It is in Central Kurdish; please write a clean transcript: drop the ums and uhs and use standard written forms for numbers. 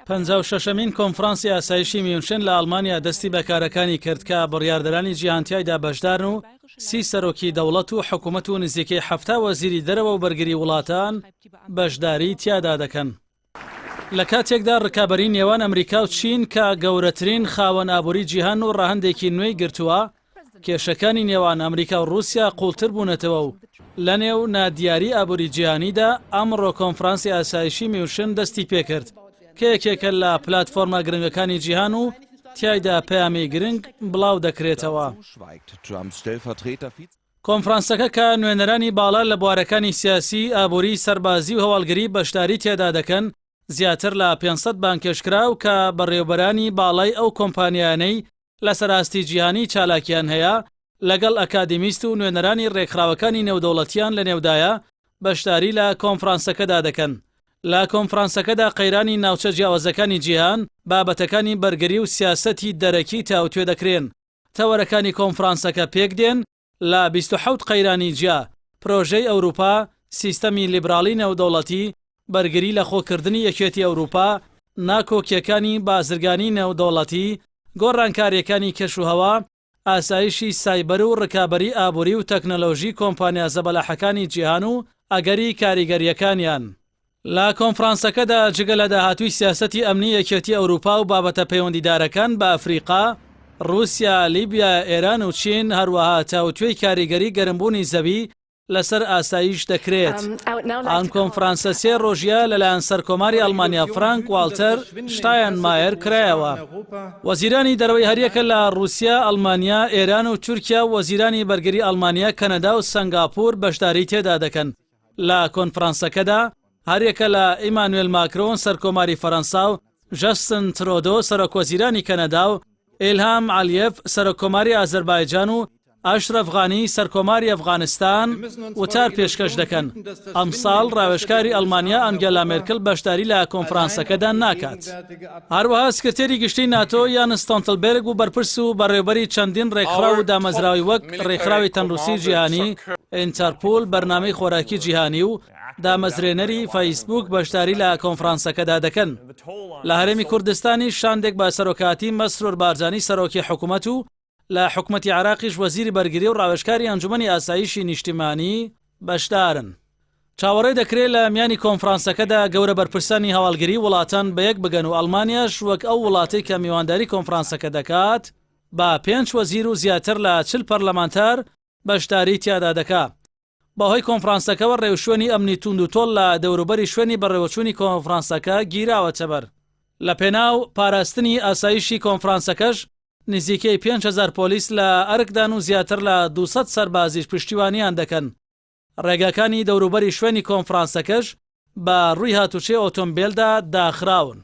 56مین کۆنفرانسی ئاسایشی میونشن لە ئەڵمانیا دەستی بە کارەکانی کرد کە بڕیاردەرانی جیهان تیایدا بەشدارن و سی سەرۆکی دەوڵەت و حکومەت و نزیکەی 70 وەزیری دەرەوە و بەرگری وڵاتان بەشداری تیادا دەکەن. لە کاتێکدا ڕکابەری نێوان ئەمریکا و چین کە گەورەترین خاوەن ئابووری جیهان و ڕەهەندێکی نوێی گرتووە، کێشەکانی نێوان ئەمریکا و ڕووسیا قووڵتر بوونەتەوە و لەنێو نادیاری ئابووری جیهانیدا ئەمڕۆ کۆنفرانسی ئاسایشی میونشن دەستی پێکرد کە یەکێکە لە پلاتفۆرمە گرنگەکانی جیهان و تیایدا پەیامی گرنگ بڵاو دەکرێتەوە. کۆنفرانسەکە کە نوێنەرانی باڵا لە بوارەکانی سیاسی، ئابووری، سەربازی و هەواڵگری بەشداری تێدا دەکەن، زیاتر لە 500 بانگهێشتکراو کە بەڕێوەبەرانی باڵای ئەو کۆمپانیایانەی لەسەر ئاستی جیهانی چالاکیان هەیە، لەگەڵ ئەکادیمیست و نوێنەرانی رێکخراوەکانی نێودەوڵەتیان لەنێودایە، بەشداری لە کۆنفرانسەکەدا دەکەن. لە کۆنفرانسەکەدا قەیرانی ناوچە جیاوازەکانی جیهان، بابەتەکانی بەرگری و سیاسەتی دەرەکی تاوتوێ دەکرێن. تەوەرەکانی کۆنفرانسەکە پێکدێن لە 27 قەیرانی جیا، پرۆژەی ئەوروپا، سیستەمی لیبراڵی نێودەوڵەتی، بەرگری لە خۆکردنی یەکێتی ئەوروپا، ناکۆکییەکانی بازرگانی نێودەوڵەتی، گۆڕانکارییەکانی کەشوهەوا، ئاسایشی سایبەر و ڕکابەری ئابووری و تەکنەلۆژی کۆمپانیا زەبەلاحەکانی جیهان و ئەگەری کاریگەرییەکانیان. لە کۆنفرانسەکەدا جگە لە داهاتووی سیاسەتی ئەمنی یەکێتی ئەوروپا و بابەتە پەیوەندیدارەکان بە ئەفریقا، ڕووسیا، لیبیا، ئێران و چین، هەروەها تاوتوێی کاریگەری گەرمبوونی زەوی لەسەر ئاسایش دەکرێت. ئەم کۆنفرانسە سێ ڕۆژییە لەلایەن سەرکۆماری ئەڵمانیا فرانک واڵتەر شتاینمایەر کرایەوە. وەزیرانی دەرەوەی هەریەکە لە ڕووسیا، ئەڵمانیا، ئێران و تورکیا و وەزیرانی بەرگری ئەڵمانیا، کەنەدا و سەنگاپوور بەشداری تێدا دەکەن. لە کۆنفرانسەکەدا هەریەکە لە ئیمانوێل ماکرۆن سەرکۆماری فەرەنسا و ژەستن ترۆدۆ سەرۆکوەزیرانی کەنەدا و ئیلهام عەلیێف سەرۆککۆماری ئازەربایجان و ئەشرەف غانی سەرکۆماری ئەفغانستان وتار پێشکەش دەکەن. ئەمساڵ ڕاوێژکاری ئەڵمانیا ئەنگێلا مێرکل بەشداری لە کۆنفرانسەکەدا ناکات. هەروەها سکرتێری گشتیی ناتۆ یانس ستۆنتڵبێرگ و بەرپرس و بەڕێوەبەری چەندین ڕێکخراو و دامەزراوەی وەک ڕێکخراوی تەندروستیی جیهانی، ئینتەرپول، بەرنامەی خۆراکی جیهانی و دامەزرێنەری فەیسبووک بەشداری لە کۆنفرانسەکەدا دەکەن. لە هەرێمی کوردستانیش شاندێک بە سەرۆکایەتی مەسرور بارزانی سەرۆکی حکومەت و لە حکومەتی عێراقیش وەزیری بەرگری و ڕاوێژکاری ئەنجومەنی ئاسایشی نیشتیمانی بەشدارن. چاوەڕێ دەکرێت لە میانی کۆنفرانسەکەدا گەورە بەرپرسانی هەواڵگری وڵاتان بەیەک بگەن و ئەڵمانیاش وەک ئەو وڵاتەی کە میوانداری کۆنفرانسەکە دەکات بە پێنج وەزیر و زیاتر لە 40 پەرلەمانتار بەشداری تیادا دەکا. بەهۆی کۆنفرانسەکەوە ڕێوشوێنی ئەمنی توند و تۆڵ لە دەوروبەری شوێنی بەڕێوەچوونی کۆنفرانسەکە گیراوەتەبەر. لە پێناو پاراستنی ئاسایشی کۆنفرانسەکەش نزیکەی 5000 پۆلیس لە ئەرکدان و زیاتر لە 200 سەربازیش پشتیوانیان دەکەن. ڕێگاکانی دەوروبەری شوێنی کۆنفرانسەکەش بە ڕووی هاتوچێ ئۆتۆمبێلدا داخراون.